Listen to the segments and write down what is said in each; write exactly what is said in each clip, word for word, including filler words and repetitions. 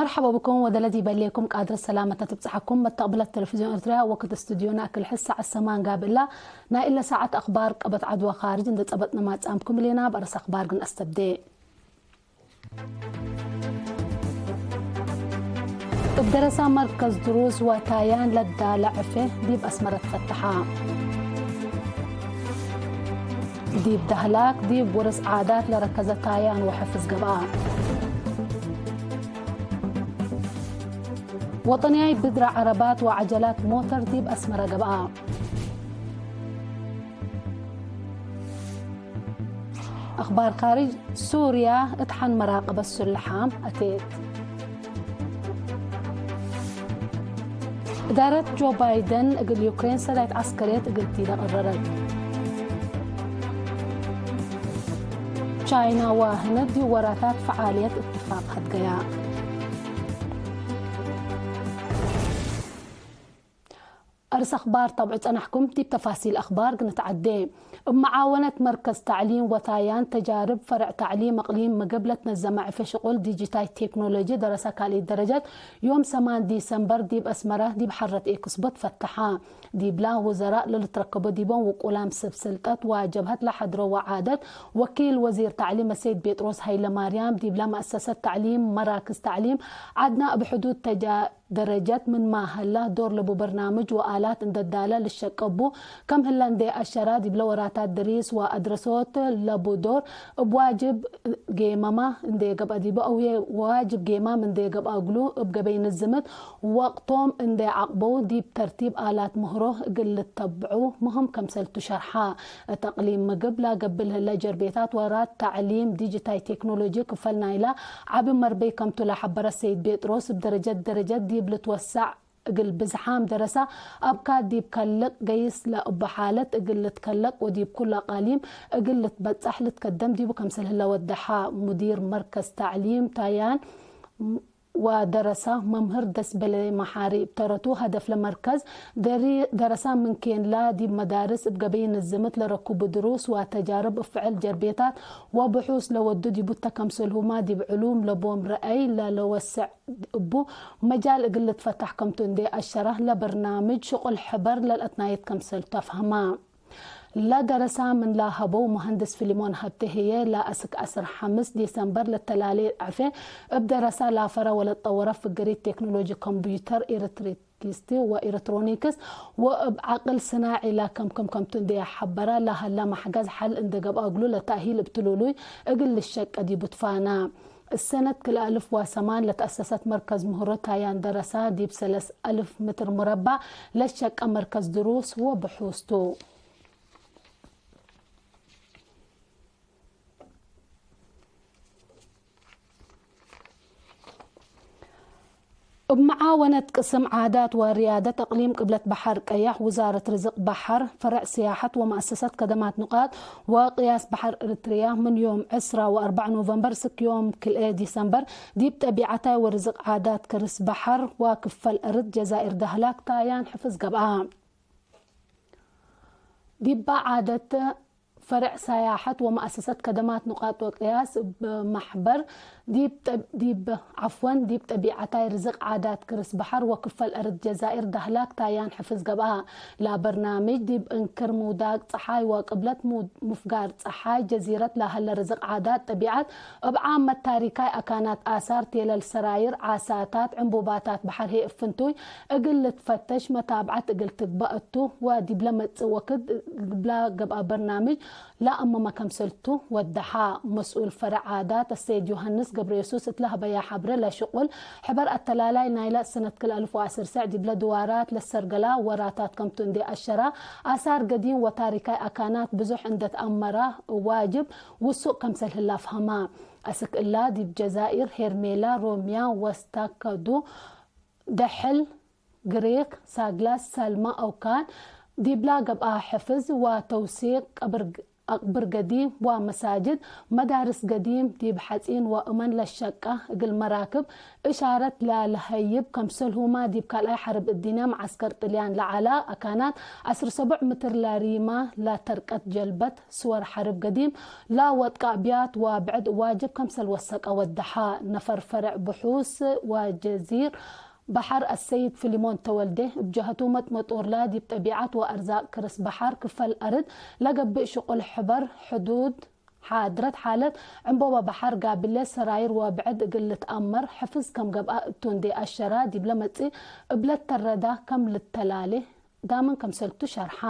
መርሐባ ብኩም ወደለ ዲበሌኩም ቃድር ሰላመተ ትብጽሐኩም። መተቅብለት ቴሌቪዝዮን ኤርትርያ ወክድ ስቱድዮና እክል ሕስ ሰዓት ሰማን ጋብእ እላ። ናይ እለ ሰዓት አክባር ቀበት ዐድ ወካርጅ እንዴ ጸበጥነ ማጽአምኩም እሊና። በርስ አክባር ግን አስተብዴ። እብ ደረሳ መርከዝ ድሩስ ወታያን ለዳለ ዕፌ ዲብ አስመረ ትፈተሐ። ዲብ ዳህላክ ዲብ ውርስ ዓዳት ለረከዘ ታያን ወሐፍዝ ገብአ። ወጠንያይ ብድረ ዐረባት ወዐጀላት ሞተር ዲብ አስመረ ገብአ። አክባር ካርጅ፣ ሱርያ እት ሐን መራቀበት ሱልሓም አቴት። እዳረት ጆ ባይደን እግል ዩክሬን ሰዳይት ዐስከርየት እግል ቲደ ቀረረት። ቻይና ወህንድ ዲብ ወራታት ፈዓልየት እትፋቅ ሀድገያ። አርስ አክባር ታብዑ ጸናሕኩም። ዲብ ተፋሲል አክባር ግንትዐዴ። እብ መዓወነት መርከዝ ተዕሊም ወታያን ተጃርብ ፈርዕ ተዕሊም እቅሊም ምግብ ለትነዘመ ዕፌ ሽቁል ዲጂታይ ቴክኖሎጂ ደረሰ ካልኢት ደረጀት ዮም ሰማን ዲሰምበር ዲብ አስመረ ዲብ ሐረት ኤክስቦ ትፈተሐ። ዲብላ ውዘራእ ለልትረከቦ ዲቦም ውቁላም ሰብ ስልጠት ወጀብሀት ለሐድሮ ወዓደት ወኪል ወዚር ተዕሊም አሰይድ ጴጥሮስ ሀይለማርያም ዲብላ መአሰሰት ተዕሊም መራክዝ ተዕሊም ዐድና እብ ሕዱድ ተጃ ደረጀት ምንመ ሀላ ዶር ለቡ በርናምጅ ወአላት እንዴ ዳለ ልሸቀቡ ከም ህለ እንዴ አሸራ፣ ዲብለ ወራታት ድሪስ ወአድረሶት ለቡ ዶር እብ ዋጅብ ጌመማ እንዴ ገብአ፣ ዲቡ አውዬ ዋጅብ ጌማም እንዴ ገብአ እግሉ እብ ገበይ ንዝምት ወቅቶም እንዴ ዐቅበው ዲብ ተርቲብ አላት ምህሮ እግል ልተብዑ ምህም ከምሰልቱ ሸርሐ። እት አቅሊም ምግብ ለገብእ ለህለ ጀርቤታት ወራት ተዕሊም ዲጂታይ ቴክኖሎጂ ክፈል ናይላ ዐቢ መርበይ ከምቱ ለሐበረ ሰይድ ጴጥሮስ፣ እብ ደረጀት ደረጀት ዲብ ልትወሰዕ እግል ብዝሓም ደረሳ አብካት ዲብ ከልቅ ገይስ ለእቡ ሓለት እግል ልትከለቅ ወዲብ ኩሉ አቃሊም እግል ልትበጸሕ ልትከደም ዲቡ ከምሰል ህለ ወደሐ። ሙዲር መርከዝ ተዕሊም ታያን ወደረሳ መምህር ደስበሌ መሓሪ፣ እብ ተረቱ፣ ሀደፍ ለመርከዝ ደሪ-፣ ደረሳ ምን ኬንላ ዲብ መዳርስ እብ ገበይ ንዝምት ለረኩቡ ድሩስ ወተጃርብ እብ ፍዕል ጀርቤታት ወብሑስ ለወዱ ዲቡ ተ፣ ከምሰልሁማ ዲብ ዕሉም ለቦም ረአይ ለለወስዕ እቡ መጃል እግል ልትፈታሕ ከምቱ እንዴ አሸራ፣ ለበርናምጅ ሽቁል ሕበር ለልአትናየት ከምሰልቱ አፍሀማ። ለደረሳ ምን ለሀበው መሀንድስ ፊሊሞን ሀብቴ ህዬ፣ ለአስክ አስር ሐምስ ዲሰምበር ለተላሌ ዕፌ እብ ደረሳ ላፈረ ወለትጠወረ ፍግሪት ቴክኖሎጂ ኮምፒዩተር፣ ኤረትሪክስቲ ወኤረትሮኒክስ ወእብ ዐቅል ስናዒ ለከምክም ከምቱ እንዴ ሐበረ፣ ለሀላ መሕገዝ ሐል እንዴ ገብአ እግሉ ለተእሂል እብ ትሉሉይ እግል ልሸቀ ዲቡ ትፋና። እሰነት ክልኤ አልፍ ወሰማን ለተአሰሰት መርከዝ ምህሮ ታያን ደረሳ፣ ዲብ ሰለስ አልፍ ምትር ሙረባዕ ለሸቀ መርከዝ ድሩስ ወብሑስ ቱ። እብ መዓወነት ቅስም ዓዳት ወርያደት እቅሊም ቅብለት በሐር ቀያሕ፣ ውዛረት ርዝቅ በሐር፣ ፈረዕ ስያሐት ወመአሰሰት ከደማት ኑቃጥ ወቅያስ በሐር ኤረትርያ፣ ምን ዮም ዕስራ ወአርበዕ ኖቨምበር እስክ ዮም ክልኤ ዲሰምበር፣ ዲብ ጠቢዐታይ ወርዝቅ ዓዳት ከርስ በሐር ወክፈል አርድ ጀዛይር ዳህላክ ታያን ሕፍዝ ገብአ። ዲባ ዓደት ፈርዕ ሳያሐት ወመአሰሰት ከደማት ኑቃጥ ወቅያስ እብ መሕበር ዲብ ጠብ-፣ ዲብ፣ ዐፍወን፣ ዲብ ጠቢዐታይ ርዝቅ ዓዳት ክርስ በሐር ወክፈል አርድ ጀዛይር ዳህላክ ታያን ሕፍዝ ገብአ። ለበርናምጅ ዲብ እንክር ምውዳቅ ጸሓይ ወቅብለት ሙ-፣ ሙፍጋር ጸሓይ ጀዚረት ለሀለ ርዝቅ ዓዳት ጠቢዐት እብ ዓመት ታሪካይ አካናት አሳር ቴለል ሰራይር ዓሳታት ዕንቡባታት በሐር ህዬ እብ ፍንቱይ እግል ልትፈተሽ መታብዐት እግል ትግበእ እቱ ወዲብለ መጽእ ወክድ ዲብላ ገብአ በርናምጅ ለአመመ ከምሰልቱ ወደሐ። መስኡል ፈረዕ ዓዳት አሰይድ ዮሐንስ ገብረየሱስ እት ለሀበያ ሐብሬ ለሽቁል ሕበር አተላላይ ናይለ ሰነት ክልኤ አልፍ ወዐስር ሰዕ ዲብለ ድዋራት ለሰርገላ ወራታት ከምቱ እንዴ አሸራ፣ አሳር ገዲም ወታሪካይ አካናት ብዙሕ እንዴ ተአመራ ዋጅብ ውሱቅ ከምሰል ህላ አፍሀማ። አስክ እላ ዲብ ጀዛይር፣ ሄርሜላ፣ ሮሚያ፣ ወስታ፣ ከዱ፣ ደሕል፣ ግሪክ፣ ሳግላስ፣ ሳልማ፣ አውካን፣ ዲብላ ገብአ ሕፍዝ ወተውሲቅ ቀብር ግ-፣ አቅብር ገዲም ወመሳጅድ፣ መዳርስ ገዲም ዲብ ሐጺን ወእመን ለሸቀ እግል መራክብ እሻረት ለለሀይብ፣ ከምሰልሁመ ዲብ ካልኣይ ሐርብ እዲንያ መዓስከር ጥልያን ለዐለ አካናት ዐስር ሰቡዕ ምትር ለሪመ ለተርቀት ጀልበት፣ ስወር ሐርብ ገዲም ለወድቀ አብያት ወብዕድ ዋጅብ ከምሰል ወሰቀ ወደሐ። ነፈር ፈርዕ ብሑስ ወጀዚር በሐር አሰይድ ፊሊሞን ተወልዴ፣ እብ ጀሀቱ መጥመጦርለ ዲብ ጠቢዐት ወአርዛቅ ክርስ በሐር ክፈል አርድ ለገብእ ሽቁል ሕበር ሕዱድ ሓድረት ሓለት ዕንቦበ በሐር ጋብሌ ሰራይር ወብዕድ እግል ልትአመር ሕፍዝ ከም ገብአ እቱ እንዴ አሸራ፣ ዲብለ መጽእ እብለ ተረዳ ከም ልተላሌ ዳምን ከምሰልቱ ሸርሐ።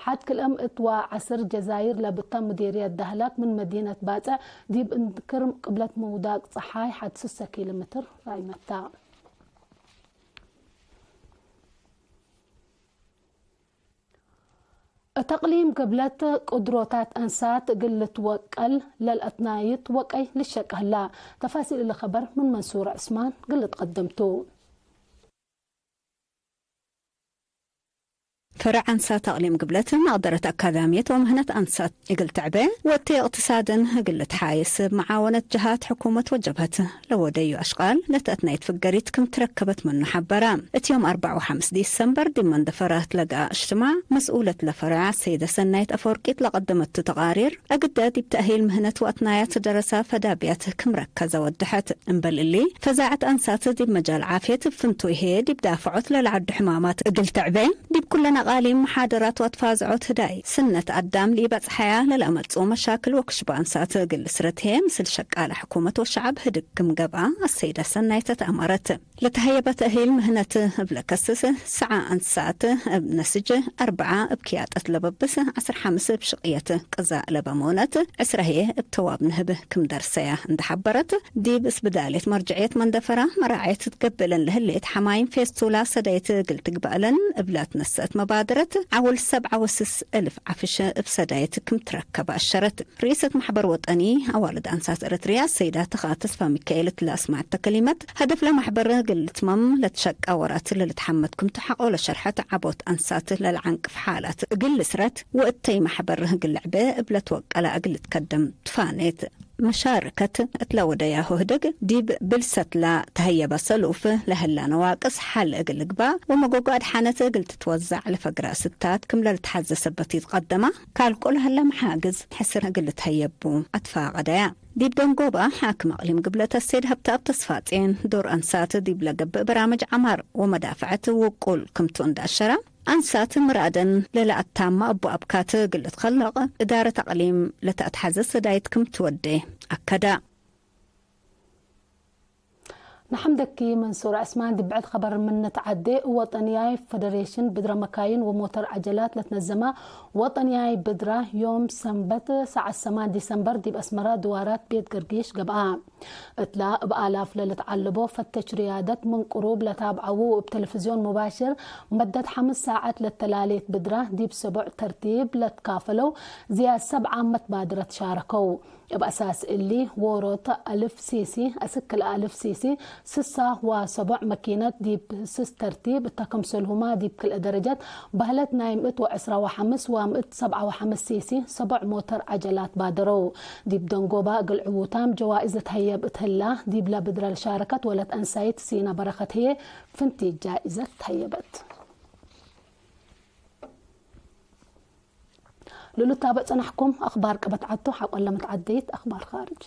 ሐድ ክልኤ ምእት ወዐስር ጀዛይር ለብታ ሙዴርየት ዳህላክ ምን መዲነት ባጽዕ ዲብ እንክር ቅብለት ምውዳቅ ጸሓይ ሐድ ስሰ ኪሎ ሜትር ራይመታ። እት አቅሊም ግብለት ቅድሮታት አንሳት እግል ልትወቀል ለልአትናይት ወቀይ ልሸቅ ህላ። ተፋሲል እሊ ከበር ምን መንሱር ዕስማን እግል ልትቀደም ቱ። ፈረዕ አንሳት አቅሊም ግብለት መቅደረት አካዳምየት ወምህነት አንሳት እግል ትዕቤ ወእቴ እቅትሳድን እግል ልትሓይስ እብ መዓወነት ጀሃት ሕኩመት ወጀብሀት ለወደዩ አሽቃል ለተአትናይት ፍገሪት ክም ትረከበት ምኑ ሐበረ። እት ዮም አርበዕ ወሐምስ ዲሰምበር ዲብ መንደፈራት ለገአ እጅትማዕ መስኡለት ለፈረዕ ሰይደ ሰናይት አፈወርቂት ለቀደመቱ ተቃሪር፣ አግደ ዲብ ተእሂል ምህነት ወአትናያት ደረሳ ፈዳብያት ክም ረከዘ ወደሐት። እምበል እሊ፣ ፈዛዐት አንሳት ዲብ መጃል ዓፍየት እብ ፍንቱይ ህዬ ዲብ ዳፍዖት ለለዐዱ ሕማማት እግል ትዕቤ፣ ዲብ ኩለን አቃሊም መሓደራት ወአትፋዝዖት ህዳይ ስነት አዳም ለኢበጽሐያ ለለአመጽኡ መሻክል ወክሽቦ አንሳት እግል ልስረት ህዬ፣ ምስል ሸቃለ ሕኩመት ወሸዐብ ህድግ ክም ገብአ አሰይደ ሰናይት ተአመረት። ለተሀየበ ተእሂል ምህነት እብ ለከስስ፣ ሰዓ አንሳት እብ ነስጅ፣ አርበዓ እብ ክያጠት ለበብስ፣ ዐስር ሐምስ እብ ሽቅየት ቅዛእ ለበ ሞነት፣ ዕስራ ህዬ እብ ተዋብ ንህብ ክም ደርሰያ እንዴ ሐበረት፣ ዲብ እስብዳሌት መርጀዕየት መንደፈራ መራዐየት ትትገብእለን ለህሌት ሐማይም ፌስቱላ ሰዳይት እግል ትግበእለን እብላ ትነሰአት መባደረት፣ ዐውል ሰብዓ ወስስ እልፍ ዐፍሽ እብ ሰዳይት ክም ትረከበ አሸረት። ርኢሰት መሕበር ወጠኒ አዋልድ አንሳት ኤረትርያ ሰይዳ ተኻ ተስፋሚካኤል እት ለአስመዐተ ከሊመት፣ ሀደፍ ለመሕበር እግል ልትመም ለትሸቀ ወራት ለልትሐመድ ክምቱ ሐቆ ለሸርሐት፣ ዐቦት አንሳት ለለዐንቅፍ ሓላት እግል ልስረት ወእተይ መሕበር እግል ልዕቤ እብ ለትወቀለ እግል ልትከደም ትፋኔት። መሻርከት እት ለወደያሁ ህድግ፣ ዲብ ብልሰት ለተሀየበ ሰሉፍ ለህላ ነዋቅስ ሐል እግል ልግባእ ወመጎጎ አድሓነት እግል ትትወዛዕ ለፈግረ እስታት ክም ለልትሐዘ ሰበት ኢትቀደማ፣ ካልቆ ለህለ መሓግዝ ሕስር እግል ልትሀየቡ አትፋቀደያ። ዲብ ደንጎባ፣ ሓክም አቅሊም ግብለት አሰይድ ሀብተአብ ተስፋጼን፣ ዶር አንሳት ዲብ ለገብእ በራምጅ ዐማር ወመዳፈዐት ውቁል ክምቱ እንዴ አሸረ፣ አንሳት ምራደን ለለአታመ አቡ አብካት እግል ልትከለቅ፣ እዳረት አቅሊም ለተአትሐዘ ሰዳይት ክም ትወዴ አከደ። ነሐምደኪ መንሱር ዕስማን። ዲብ ብዕድ ከበር ምን ንትዓዴ፣ ወጠንያይ ፈደሬሽን ብድረ መካይን ወሞተር ዐጀላት ለትነዘመ ወጠንያይ ብድረ፣ ዮም ሰንበት ሰዓት ሰማን ዲሰምበር ዲብ አስመራ ድዋራት ቤት ገርጊሽ ገብአ። እትላ እብ አላፍ ለልትዓለቦ ፈተች ርያደት ምን ቅሩብ ለታብዐዉ፣ እብ ቴሌፍዝዮን ሙባሽር መደት ሐምስ ሳዐት ለተላሌት ብድረ፣ ዲብ ሰቦዕ ተርቲብ ለትካፈለው ዝያድ ሰብዓ መትባድረት ሻረከው። እብ አሳስ እሊ፣ ዎሮት አልፍ ሲሲ፣ አስክል አልፍ ሲሲ፣ ስሳ ወሰቦዕ መኪነት ዲብ ስስ ተርቲብ እተ፣ ክምሰልሁመ ዲብ ክልኤ ደረጀት በህለት ናይ ምእት ወዕስራ ወሐምስ ወምእት ሰብዓ ወሐምስ ሲሲ ሰቦዕ ሞተር ዐጀላት ባደረው። ዲብ ደንጎባ እግል ዕዉታም ጀዋኢዝ ትሀየብ እት ህላ፣ ዲብለ ብድረ ለሻረከት ወለት አንሳይት ሲና በረከት ህዬ ፍንቲት ጃኢዘት ተሀየበት። ለልታበዕ ጸናሕኩም አክባር ቀበት ዐድቱ ሐቆለ መትዓደይት አክባር ካርጅ።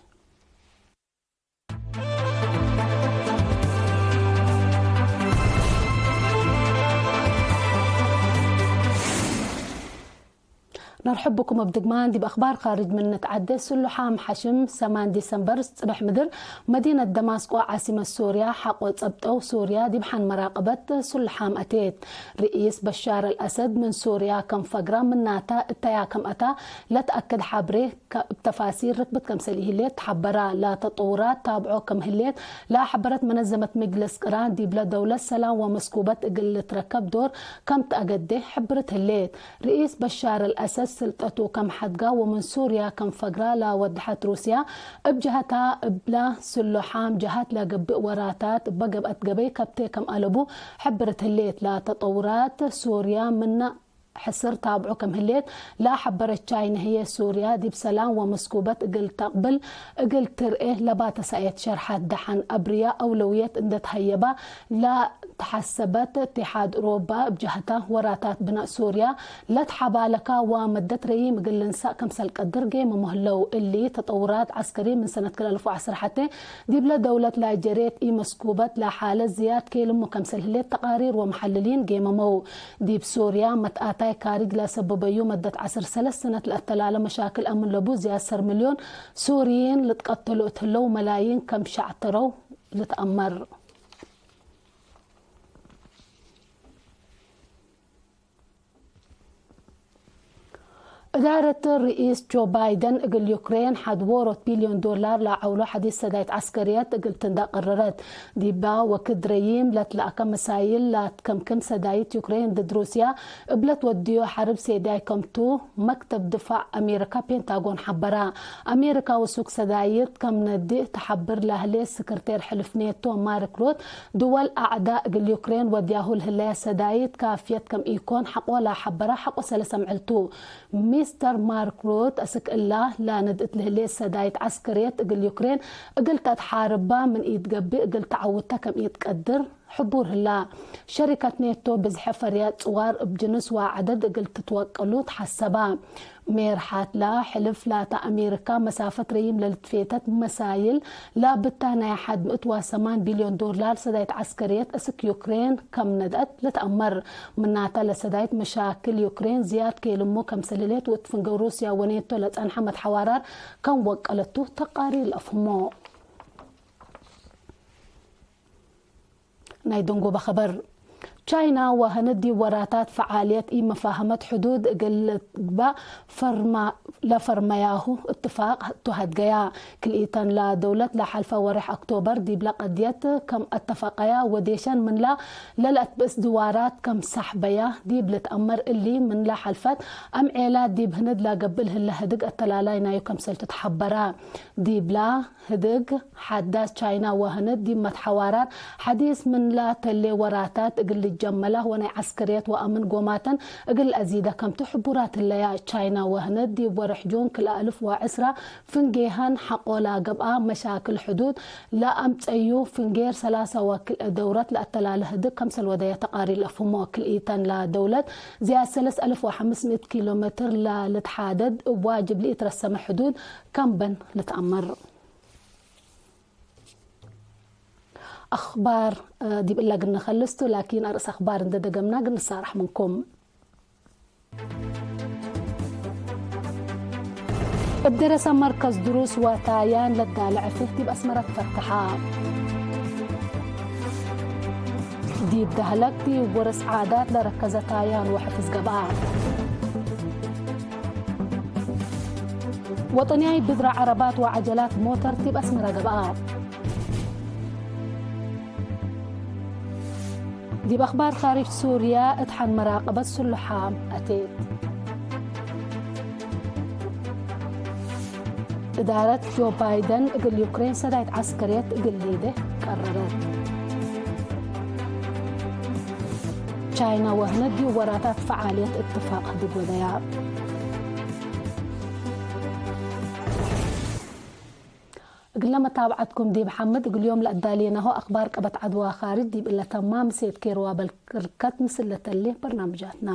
ነርሕብኩም እብ ድግማን ዲብ አክባር ካርጅ ምን ንትዓዴ። ስሉሓም ሐሽም ሰማን ዲሰምበር ጽብሕ ምድር መዲነት ደማስቆ ዓሲመት ሶርያ ሐቆ ጸብጠው ሶርያ ዲብ ሐን መራቀበት ስሉሓም አቴት። ርኢስ በሻር አልአሰድ ምን ሶርያ ከም ፈግራ ምናተ እተያ ከም አታ ለትአክድ ሐብሬ እብ ተፋሲል ርክብት ከምሰል ኢህሌት ተሐበራ። ለተጠውራት ታብዖ ከም ህሌት ለሐበረት መነዘመት መጅለስ ቅራን ዲብለ ደውለት ሰላም ወመስኩበት እግል ልትረከብ ዶር ከም ተአገዴ ሕብርት ህሌት። ርኢስ በሻር አልአሰድ ስልጠቱ ከም ሐድጋ ወምን ሱርያ ከም ፈግራ ለወደሐት ሩስያ እብ ጀሀታ እብላ ስሉሓም ጀሀት ለገብእ ወራታት እበ ገብአት ገበይ ከብቴ ከም አለቡ ሕብርት ህሌት። ለተጠውራት ሱርያ ምነ ሕስር ታብዑ ከም ህሌት ለሐበረት ቻይነ ህዬ፣ ሱርያ ዲብ ሰላም ወመስኩበት እግል ተቅብል እግል ትርኤ ለባተሳኤት ሸርሓት ደሐን አብርያ አውለውየት እንዴ ተሀየባ ለተሐሰበት፣ እትሓድ ኡሮባ እብ ጀህታ ወራታት ብናእ ሱርያ ለትሓባለካ ወመደት ረዪም እግል ልንሳእ ክምሰል ቀድር ጌመሞ ህለው። እሊ ተጠውራት ዐስከሪ ምን ሰነት ክልኤ አልፍ ወዐስር ሐቴ ዲብለ ደውለት ላጀሬት ኢመስኩበት ለሓለት ዝያድ ኬልሙ ከምሰል ህሌት ተቃሪር ወመሐልሊን ጌመመው። ዲብ ሱርያ መትአታይ ካርጅ ለሰበበዩ መደት ዐስር ሰለስ ሰነት ለአተላለ መሻክል አምን ለቡ ዝያድ ሰር ሚልዮን ሱርይን ልትቀተሉ እት ህለው መላይን ከም ሸዕተረው ልትአመር። እዳረት ርኢስ ጆ ባይደን እግል ዩክሬን ሐድ ዎሮት ቢልዮን ዶላር ለዐውሎ ሐዲስ ሰዳይት ዐስከርየት እግል ትንዳ ቀረረት። ዲባ ወክድ ረዪም ለትለአከ መሳይል ላትከምክም ሰዳይት ዩክሬን ድድ ሩስያ እብ ለትወድዮ ሐርብ ሴዳይ ከምቱ መክተብ ድፋዕ አሜሪካ ፔንታጎን ሐበራ። አሜሪካ ወሱክ ሰዳይት ከም ነድእ ተሐብር ለህሌት ስክርቴር ሕልፍ ኔቶ ማርክ ሩት ድወል አዕዳ እግል ዩክሬን ወድያሁ ለህለያ ሰዳይት ካፍየት ከም ኢኮን ሐቆ ለሐበራ ሐቆ ሰለስ አምዕል ቱ። ሚስተር ማርክ ሩት አስክ እላ ለነድእት ለህሌት ሰዳይት ዐስከርየት እግል ዩክሬን እግል ተትሓርባ ምን ኢትገብእ እግል ተዐውታ ከም ኢትቀድር ሕቡር ህላ። ሸሪከት ኔቶ ብዝሐ ፈርያት ጽዋር እብ ጅንስ ወዐደድ እግል ትትወቀሉ ተሐሰባ። ሜርሓት ለሕልፍ ላተ አሜሪካ መሳፈት ረዪም ለልትፌተት መሳይል ላብታ ናይ ሐድ ምእት ወሰማን ቢልዮን ዶላር ሰዳይት ዐስከርየት አስክ ዩክሬን ከም ነድአት ልትአመር። ምናተ ለሰዳይት መሻክል ዩክሬን ዝያድ ኬልሙ ከምሰል ህሌት ወእት ፍንገው ሩስያ ወኔቶ ለጸንሐ መትሐዋራር ከም ወቀለቱ ተቃሪር ለአፍህሞ። ናይ ደንጎበ ኸበር። ቻይና ወህንድ ዲብ ወራታት ፈዓልየት ኢመፋህመት ሕዱድ እግል ልግባእ ፈርማ-፣ ለፈርመያሁ እትፋቅ ቱ ሀድገያ። ክልኢተን ለደውለት ለሐልፈ ወሬሕ ኦክቶበር ዲብለ ቀድየት ከም አተፈቀያ ወዴሸን ምንላ ለለአትብእስ ድዋራት ከም ሳሕበያ ዲብ ልትአመር እሊ ምንላ ሐልፈት አምዔላት ዲብ ህንድ ለገብእ ለህለ ህድግ አተላላይ ናዩ ከምሰልቱ ተሐበራ። ዲብላ ህድግ ሐዳስ ቻይና ወህንድ ዲብ መትሐዋራት ሐዲስ ምንላ ተሌ ወራታት እግል ልጀመላ ወናይ ዐስከርየት ወአምን ጎማተን እግል አዚደ ከምቱ ሕቡራት ህለያ። ቻይና ወህንድ ዲብ ወርሕ ጁን ክልኤ አልፍ ወዐስራ ፍንጌሀን ሐቆ ለገብአ መሻክል ሕዱድ ለአምጸዩ ፍንጌር ሰላሳ ወክልኤ ደውረት ለአተላለ ህድግ ከምሰል ወደየ ተቃሪ ለአፍህሞ። ክልኢተን ለደውለት ዝያድ ሰለስ አልፍ ወሐምስ ምእት ኪሎ ሜትር ለልትሓደድ እብ ዋጅብ ለኢትረሰመ ሕዱድ ከም በን ልትአመር። አኽባር፣ እ፣ ዲብ እለ እግል ንከልስ ቱ፣ ላኪን አርእስ አኽባር እንዴ ደገምና እግል ንሳረሕ ምንኩም። እብ ደረሰ መርከዝ ድሩስ ወታያን ለዳልዐ ፊህ ዲብ አስመረ ትፈተሐ። ዲብ ደህለክ ዲብ ወርስ ዓዳት ለረከዘ ታያን ወሕፍዝ ገብአ። ወጠንያይ ብድረ ዐረባት ወዐጀላት ሞተር ዲብ አስመረ ገብአ። ዲብ አኽባር ካርጅ ሱርያ፣ እት ሐን መራቀበት ስሉሓም አቴት። እዳረት ጆ ባይደን እግል ዩክሬን ሰዳይት ዐስከርየት እግል ሊዴ ቀረረት። ቻይና ወህንድ ዲብ ወራታት ፈዓልየት እትፋቅ ህድግ ወደያ። እግለ መታብዐትኩም ዲብ ሐምድ፣ እግል ዮም ለአዳሌናሁ አኽባር ቀበት ዐድዋ ካርጅ ዲብ እለ ተማም፣ ሴት ኬርዋ በልክርከት ምስል ለተሌ በርናምጃትና።